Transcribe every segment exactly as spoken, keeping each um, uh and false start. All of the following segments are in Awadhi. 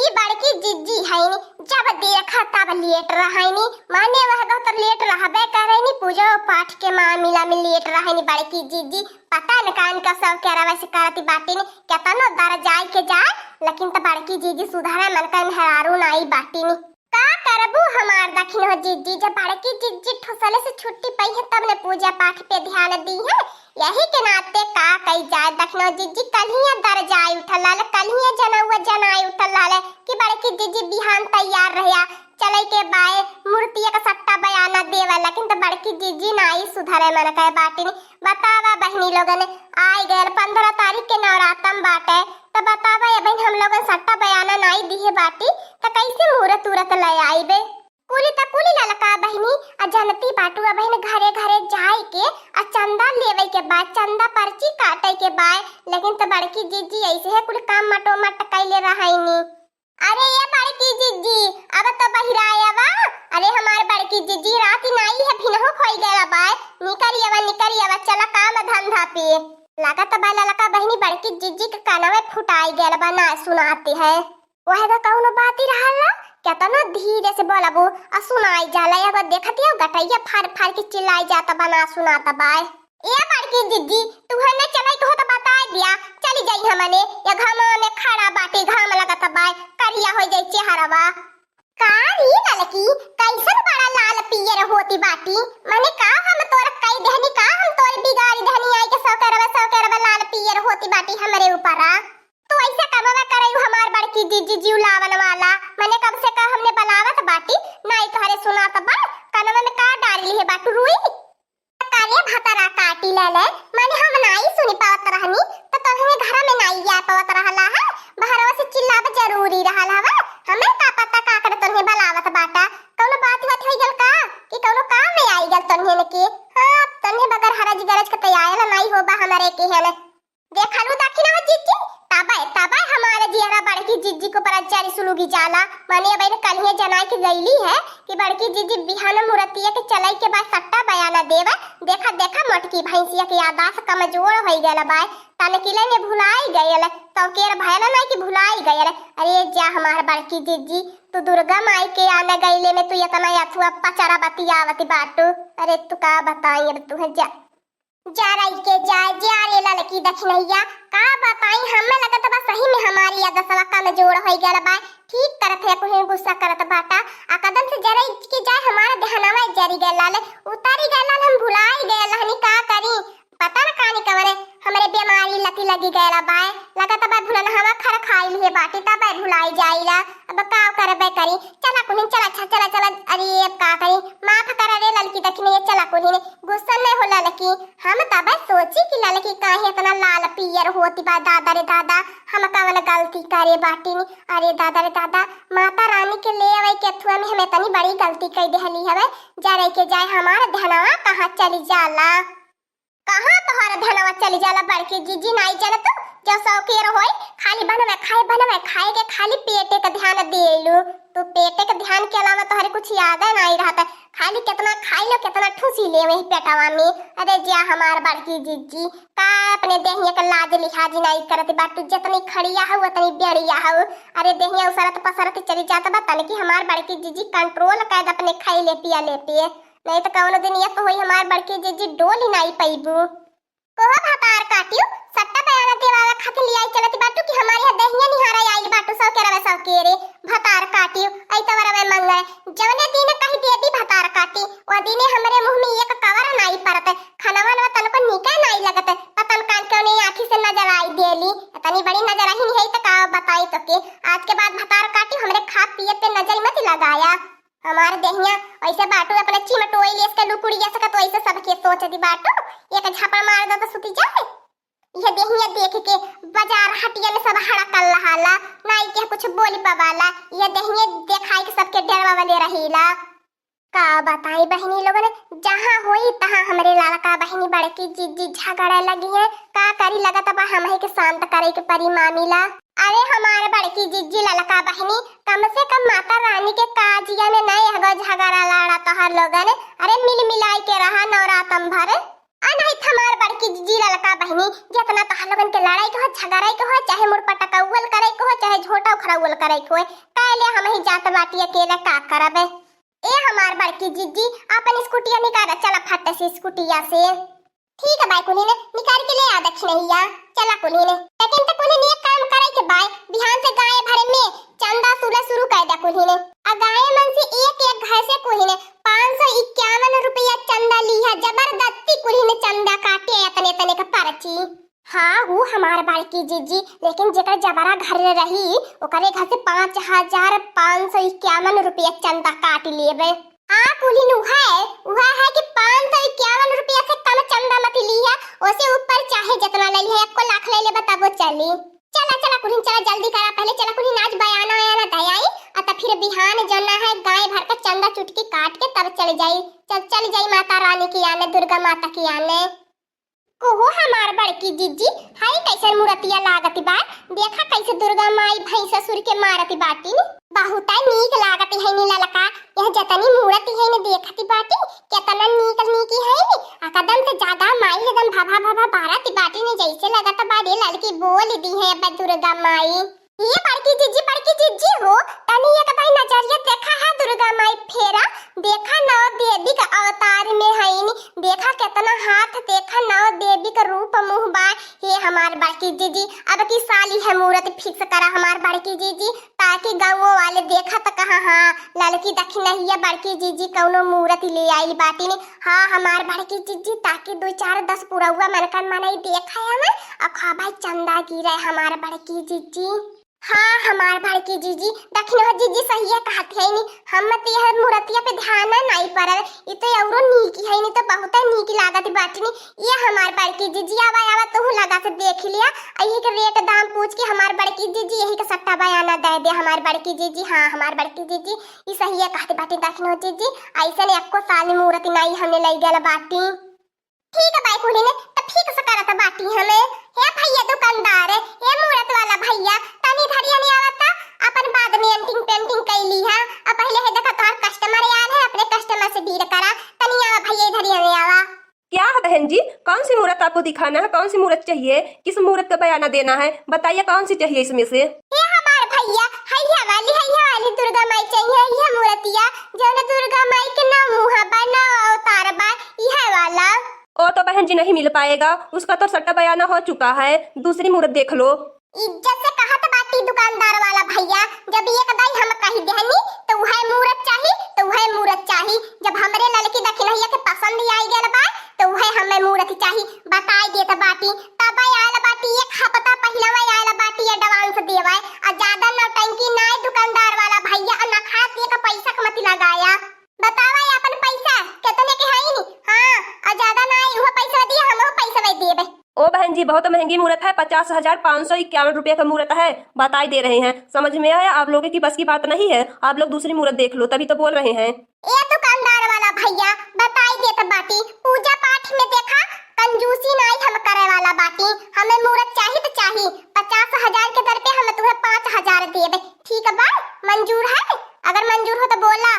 ई बड़की जिज्जी हइनी, जब देखा तब लेट रहइनी, माने वह तो लेट रहबे करइनी, पूजा पाठ के मामिला में लेट रहइनी बड़की जिज्जी। पता न कान का सब केरवा से करती बाटिन, केतनो दर जाए के जाए, लेकिन त बड़की जिज्जी सुधरे मन का मेहरारू नाई बाटिन। का करबू हमार दखिनहो जिज्जी, जब बड़की जिज्जी ठुसले से छुट्टी पइहैं तब न पूजा पाठ पे ध्यान दीहैं। यही के नाते का कई जाए दखिनहो जिज्जी, कल्हिया दर जाए उठल लाले, कल्हिया जनउआ जनाए उठल लाले कि बड़की जिज्जी बिहान तैयार रह्या, चले के बाए मूर्तिया का सट्टा बयाना देवा, लेकिन त बड़की जिज्जी नाई सुधरे मन कहे बाटिन। बतावा बहिनी लोगन, आइ गयल पन्द्रह तारीख के नवरातम बाटे, त बतावा ए बहिन हम लोगन सट्टा बयाना नाई दिहे बाटी, त कैसे मूरत उरत ले आइबे? कुली त कुली ललका बहिनी, आ जनती बाटू आ बहिन घरे घरे जाए के आ चंदा लेवे के बा, चंदा पर्ची काटे के बा, लेकिन त बड़की जिज्जी ऐसे है कुल काम मटोमट कैले रहइनी। अरे ये बड़की जिज्जी, अब तो बहिरायवा। अरे हमार बड़की जिज्जी, रात नाई है, भिनहो खोई गया बा। निकरियवा, निकरियवा, चला काम धंधा पे। लागत बा ललका बहिनी बड़की जिज्जी के कानवे फुटाई गया बा, ना सुनाती है। वह तो कौनो बात ही रहला, केतनो धीरे से बोलबू आ सुनाई जाला। एगो देखतिया गटैया फाड़ फाड़ के चिल्लाई जात बा, ना सुनात बा। ए बड़की जिज्जी, तुहे न चलै के हो त बताइ दिया, चली जाई हमने। ये घामा में खड़ा बाटी, घाम लगत बा, करिया होइ जाई चेहरवा। का रे ललकी, कैसन बड़ा लाल पियर होती बाटी? मने का हम तोर कई देहनी, का हम तोर बिगाड़ी देहनी, आई के सौकेरवा सौकेरवा लाल पियर होती बाटी हमरे ऊपरा? तू ऐसे कमवा करैउ हमार बड़की जिज्जी जीव लावन वाला, मने कब से का हमने बलावत बाटी, नाई तोहरे सुनात बा, कनवा में का डारी लिहे बाटू रुई? काले भतरा काटी ले ले, माने हम नाई सुनी पावत रहनी, त तोहरे घर में नाई आ पावत रहला है, बहरवा से चिल्लाब जरूरी रहल हवा। हमें का पता काकड़ तोहरे बलावत बाटा, कौनो बात होत होई गल का, कि कौनो काम में आई गल तोहरे के? हाँ, तोहरे बगर हरज गरज के तैयार नाई होबा हमरे के है न। देखलू दखिनवा जिज्जी, तबै, तबै हमारे जियरा बड़की जिज्जी को बड़ा जरी सुलुगी जाला। माने अब इन कलिए जनाई के गईली है कि बड़की जिज्जी बिहान मुरतिया के चलई के बाद सट्टा बयाना देवे। देखा, देखा मोटकी भैंसिया के यादाश्त कमजोर होई गयल बाय। तनकिले में भुलाई गयल, तौकेर भयल नाई कि भुलाई गयल। अरे जा हमार बड़की जिज्जी, तू दुर्गा माई के आने गईले में तू इतना अथुआ पचरा बतियावत बाटू। अरे तू का बताई अब तू जा। जा रही के जाए, जा रे ललकी दखिनैया, का बताई, हमें लगत बा सही में हमारी यादसवा कमजोर होई गल बा। ठीक करत है, कुहे गुस्सा करत बाटा। आ कदम से जरई के जाए, हमारा देहनवा जरी गल लाले, उतारी गल लाल, हम भुलाई गल हनी, का करी? पता न कानी कवरे हमरे बीमारी लती लगी गल बाय। लगत बा भुलनहवा खर खाई लिए बाटी, तब भुलाई जाइला। अब का करबे करी? चला कुहिन, चला, अच्छा, चला, चला। अरे, अब का करी? माफ कर रे ललकी दखिनैया, चला कुहिन। गुस्सा नहीं हो ललकी, हम तब सोची कि ललकी काहे इतना लाल पियर होती बा, दादा रे दादा, हम कवन गलती करे बाटिन। अरे दादा रे दादा, माता रानी के ले आवे के अथुआ में हम इतनी बड़ी गलती कर देहली हवे। जा रही के जाए, हमार धनवा कहाँ चली जाला? कहाँ तोहर धनवा चली जाला बड़की जिज्जी, नाई जानत तू? जो शौकेर होई, खाली बनवे खाए, बनवे खाए के खाली पेटे के ध्यान देलू। तू पेटे के ध्यान के अलावा तोहरे कुछ याद नाई रहत। खाली कितना खाई लो, कितना ठूसी ले वही पेटवा में। अरे जा हमार बड़की जिज्जी, का अपने देहिया के लाज लिहाज नाई करत बाटू? जितनी खड़िया हऊ, उतनी बेड़िया हऊ। अरे देहिया उसरत पसरत चली जात बा, तनकी हमार बड़की जिज्जी control कर दे अपने खाई ले पिया ले पे, नहीं तो कौनो दिन ये तो होई हमार बड़की जिज्जी डोली नाई पैबू। कोहो भतार काटियो, सट्टा बयाना देवाला खातिर लियाई चलत बाटू कि हमारे यहाँ देहिया निहारा आइल बाटू, सौकेरवा सौकेरे। भतार काटियो, ऐ तवरवा मंगल, जवने दिन कही देती भतार काटी, ओ दिने हमरे मुँह में एक कवर नाई परत, खनवा नवा तनको नीका नाई लगत, पतन कान के उन्हें आँखी से नजर आई देली। इतनी बड़ी नजर ही नहीं है तो का बताई तो के, आज के बाद भतार काटी हमरे खा पिए पे नजर मत लगाया। हमार देहिया ऐसे बाटू अपने चिमटोई लेस के लुकुड़िया सका तो ऐसे सबके सोच दी बाटू, एक झापड़ मार दो तो सुती जाए। यह देहिया देख के बाजार हटिया में सब हड़कल रहाला, नाई के कुछ बोली पवाला, यह देहिया देखाई के सबके डरवा वाले रहीला। का बताई बहिनी लोगन, जहाँ होई तहाँ हमरे लड़का बहिनी बड़की जिज्जी झगड़े लगी है। का करी, लगत बा हमही के शांत करे के परी मामिला। अरे हमार बड़की जिज्जी ललका बहिनी, कम से कम माता रानी के काजिया में नहीं एगो झगड़ा लड़ा तोहर लोगन। अरे मिल मिलाई के रहा नवरातम भर। आ नहीं त हमार बड़की जीजी ललका बहिनी, जितना तोहार लोगन के लड़ाई के हो, झगड़ाई के हो, चाहे मुड़ पटकउल करे के हो, चाहे झोटा उखड़उल करे के हो, कह ले हम ही जात बाटी अकेला का करबे। ए हमार बड़की जीजी, आपन स्कूटिया निकाल, चला फट से स्कूटिया से। ठीक है बाई कुल्हिन, निकाल के ले आ दखिनहिया, चला कुल्हिन। लेकिन त कुल्हिन एक काम करे के बाई, बिहान से गाय भरे में चंदा सुला शुरू कर दे कुल्हिन। आ गाय मन से एक एक घर से कुल्हिन पाँच सौ इक्यावन रुपया चंदा लिहा, जबरदस्ती कुल्हिन चंदा काटे अतने तने का पर्ची। हाँ, हू हमार बड़की जीजी, लेकिन जेकर जबरा घर रही, ओकरे घर से पाँच हजार पाँच सौ इक्यावन रुपया चंदा काट लेबे। हाँ, कुल्हिन उहे, उहे है कि पाँच सौ इक्यावन रुपया से कम चंदा मत लिहा, ओसे ऊपर चाहे जितना ले लिहा, एको लाख ले लेबे तबो चली। चला, चला कुल्हिन, चला जल्दी करा, पहले चला कुल्हिन, आज बयाना वयाना दे आई, आ तब फिर बिहान जौना है गाय भर का चंदा चुटकी काट के तब चल जाई, चल, चल जाई माता रानी की आने, दुर्गा माता की आने। कोहो हमार बड़की जीजी, हाय कैसन मूरतिया लागत बा। देखा कैसे दुर्गा माई भैंसासुर के मारत बाटिन। बहुतै नीक लागत है नी ललका। यह जतनी मूरति है न देखत बाटिन, केतना नीक नीक है नी। आ कदम से ज्यादा माई एकदम भभा भभा बारत बाटिन, जैसे लगत बा रे ललकी बोल दी है अब दुर्गा माई। ये बड़की जीजी, बड़की जीजी हो, तनी एक दाई नजरिया देखा है दुर्गा माई फेरा, देखा नौ देवी का अवतार में हईन, देखा केतना हाथ, देखा नौ देवी का रूप मुँह बा। हे हमार बड़की जीजी, अब की साली है मूरत fix करा हमार बड़की जीजी, ताकि गाँवों वाले देखा त कहा हाँ, ललकी दखिनहिया बड़की जीजी कौनो मूरत ले आइल बाटिन। हाँ हमार बड़की जीजी, ताकि दो चार दस पुरौआ मनकन मनई देखा हमें, और खा भाई चंदा गिरे हमार बड़की जीजी। हाँ, हमार बड़की जीजी, दखिनहो जीजी सहिए कहत है नी, हम त यह मूरतिया पे ध्यान नाई परल, इ तो औरो नीकी है नी, तो बहुते नीकी लागत बाटिन। ये हमार बड़की जीजी, आवा, आवा, तोहू लगा से देख लिया, आ यही के rate दाम पूछ के हमार बड़की जीजी, यही के सट्टा बयाना दे दे हमार बड़की जीजी। हाँ, हमार बड़की जीजी, इ सहिए कहत बाटिन, दखिनहो जीजी, ऐसन एको साल मूरति नाई हमने लई गल बाटी। ठीक है बाई कुल्हिन, त fix करत बाटी हमें। हे भैया दुकानदार, हे मूरत वाला भैया, तनी धरिया में आवा त, अपन बाद में अंटिंग पेंटिंग कैली है। अब पहले है देखा तोहार customer आयल है, अपने customer से deal करा। तनी आवा भैया, इधर ही हमें आवा। क्या है बहन जी, कौन सी मूरत आपको दिखाना है, कौन सी मूरत चाहिए, किस मूरत का बयाना देना है, बताइए कौन सी चाहिए इसमें से? हे हमार भैया, हैया वाली, हैया वाली दुर्गा माई चाहिए, हैया मूरतिया, जौन दुर्गा माई के नौ मुँह बा, नौ अवतार बा, इहे वाला। ओ तो बहन जी नहीं मिल पाएगा, उसका तो सट्टा बयाना हो चुका है, दूसरी मूरत देख लो। इज्जत से कहत बाटी दुकानदार वाला भैया, जब एक दाई हम कही देहनी तो उहे मूरत चाही, तो उहे मूरत चाही। जब हमरे ललकी दखिनहिया के पसंद आई गल बा तो उहे हमें मूरत चाही, बताई देत बाटी। तब आयल बाटी, एक हफ्ता पहिलवा आयल बाटी advance देवे। आ ज्यादा नौटंकी नाय दुकानदार वाला भैया, आ नखरा के पैसा के मत लगाया। बतावा ये अपन पैसा कितने के हईन? हाँ, और ज्यादा ना आई, वो पैसा दिया, हम वो पैसा देबे। ओ बहन जी, बहुत महंगी मूरत है, पचास हजार पाँच सौ इक्यावन रुपये का मूरत है, बताई दे रहे हैं। समझ में आया, आप लोगों की बस की बात नहीं है, आप लोग दूसरी मूरत देख लो, तभी तो बोल रहे हैं। ए दुकानदार वाला भैया, बताई देत बाटी, पूजा पाठ में देखा, कंजूसी नाई हम करे वाला बाटी, हमें मूरत चाही तो चाही, पचास हजार के दर पे हम तुम्हें पाँच हजार देबे, ठीक बा? मंजूर है? अगर मंजूर हो तो बोला।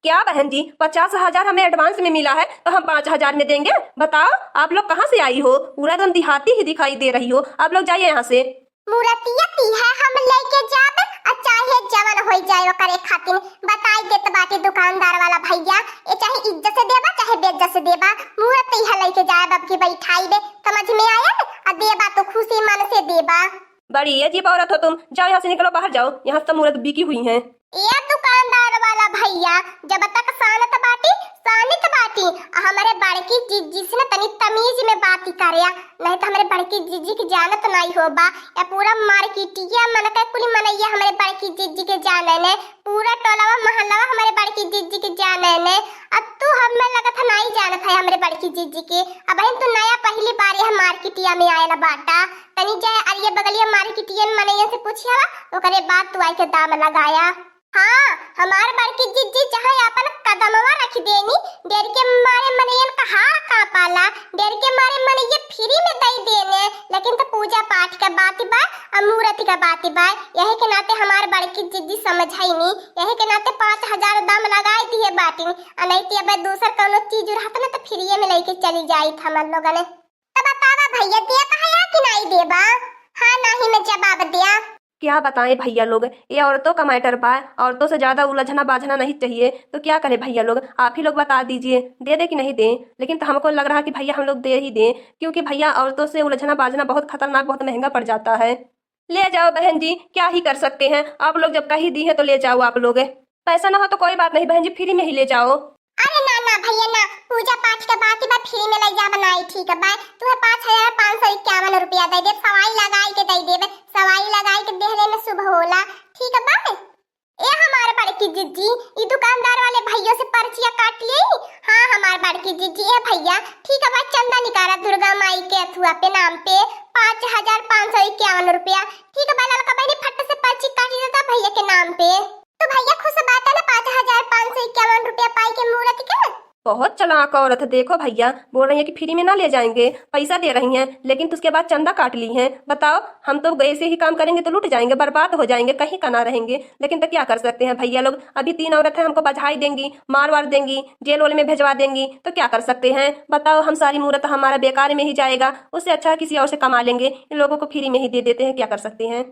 क्या बहन जी, पचास हजार हमें advance में मिला है तो हम पाँच हजार में देंगे? बताओ, आप लोग कहाँ से आई हो? पूरा एकदम देहाती ही दिखाई दे रही हो। आप लोग जाइए यहाँ से। मूरतिया ती है हम लेके जाब, आ चाहे जवन होई जाए ओकरे खातिर। बताई देत बाटे दुकानदार वाला भैया, ये चाहे इज्जत से देबा चाहे बेइज्जत से देबा, मूरत ती है लेके जाए, अब की बैठाई बे, समझ में आयल? आ देबा तो खुशी मन से देबा। बड़ी अजीब औरत हो तुम, जाओ यहाँ से, निकलो, बाहर जाओ, यहाँ सब मूरत बिकी हुई हैं। ए दुकानदार वाला भैया, जब तक सानत बाटी, सानित बाटी, आ हमरे बड़की जीजी से ना तनी तमीज में बात करिया, नहीं तो हमरे बड़की जीजी की जानत नाई हो बा। या पूरा मार्केटिया मन के कुल मनैया हमरे बड़की जीजी के जाने ने, पूरा टोलवा मोहल्लवा हमरे बड़की जीजी के जाने ने। अब तू हमें लगत है नाई जानत है हमरे बड़की जीजी के, अब तू नया पहली बार यह मार्केटिया में आयल बाटा। तनी जाए अरिया बगलिया मार्केटियन मनैयन से पूछिया, ओकरे बाद तू आई के दाम लगाया। हाँ, हमार बड़की जिज्जी जहाँ आपन कदमवा रख देनी, डर के मारे मनइयन का हाड़ कांपाला, डर के मारे मनइया free में दई देने, लेकिन तो पूजा पाठ का बात बा, आ मूर्ति का बात बा, यही के नाते हमार बड़की जिज्जी समझाइनी, यही के नाते पाँच हजार दाम लगाई दिए बाटिन, आ नहीं तो अब दूसर कौनो चीज रहत ना तो फ्रीए में लेके चली जाइत हमन लोगन। तो बतावा भैया, देबा है या कि नहीं देबा? हाँ, नहीं में जवाब दिया। क्या बताएं भैया लोग, ये औरतों का matter बा, औरतों से ज्यादा उलझना बाझना नहीं चाहिए। तो क्या करें भैया लोग, आप ही लोग बता दीजिए, दे दे कि नहीं दें? लेकिन तो हमको लग रहा कि भैया हम लोग दे ही दें, क्योंकि भैया औरतों से उलझना बाझना बहुत खतरनाक, बहुत महंगा पड़ जाता है। ले जाओ बहन जी, क्या ही कर सकते हैं, आप लोग जब कह ही दी हैं तो ले जाओ आप लोग। पैसा ना हो तो कोई बात नहीं बहन जी, free में ही ले जाओ। अरे ना ना भैया ना, पूजा पाठ के बात ही बा, free में ले जा बनाई, ठीक है बा। तुम्हें पाँच हजार पाँच सौ इक्यावन रुपया दे देब, सवाई लगाई के दे देब, सवाई लगाई के देहले में शुभ होला, ठीक है बा। ए हमार बड़की जिज्जी, ई दुकानदार वाले भैया से पर्चिया काट ली। हाँ हमार बड़की जिज्जी, ए भैया, ठीक है बा, चंदा निकाला दुर्गा माई के अथुआ पे नाम पे पाँच हजार पाँच सौ इक्यावन रुपया, ठीक है बा ललका बहनी, फट से पर्ची काट देता भैया के नाम पे। तो भैया खुश बात है ना, पाँच हजार पाँच सौ इक्यावन रुपया पाई के मूर्ति के। बहुत चालाक औरत है, देखो भैया, बोल रही है कि free में ना ले जाएंगे, पैसा दे रही हैं, लेकिन उसके बाद चंदा काट ली हैं। बताओ, हम तो ऐसे ही काम करेंगे तो लुट जाएंगे, बर्बाद हो जाएंगे, कहीं का ना रहेंगे। लेकिन तो क्या कर सकते हैं भैया लोग, अभी तीन औरत हैं, हमको बजाई देंगी, मार वार देंगी, जेल वेल में भेजवा देंगी, तो क्या कर सकते हैं बताओ? हम सारी मूर्त हमारा बेकार में ही जाएगा, उससे अच्छा किसी और से कमा लेंगे, इन लोगों को free में ही दे देते हैं, क्या कर सकते हैं।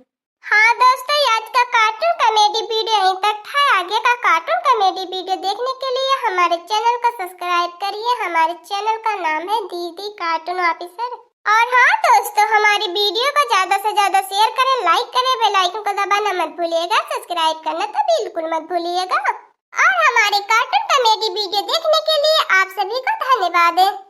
हाँ दोस्तों, आज का cartoon comedy video यहीं तक था। आगे का cartoon comedy video देखने के लिए हमारे channel को subscribe करिए। हमारे channel का नाम है दीदी Cartoon Officer। और हाँ दोस्तों, हमारी video को ज्यादा से ज्यादा share करें, like करें, bell icon को दबाना मत भूलिएगा, subscribe करना तो बिल्कुल मत भूलिएगा। और हमारे cartoon comedy video देखने के लिए आप सभी को धन्यवाद।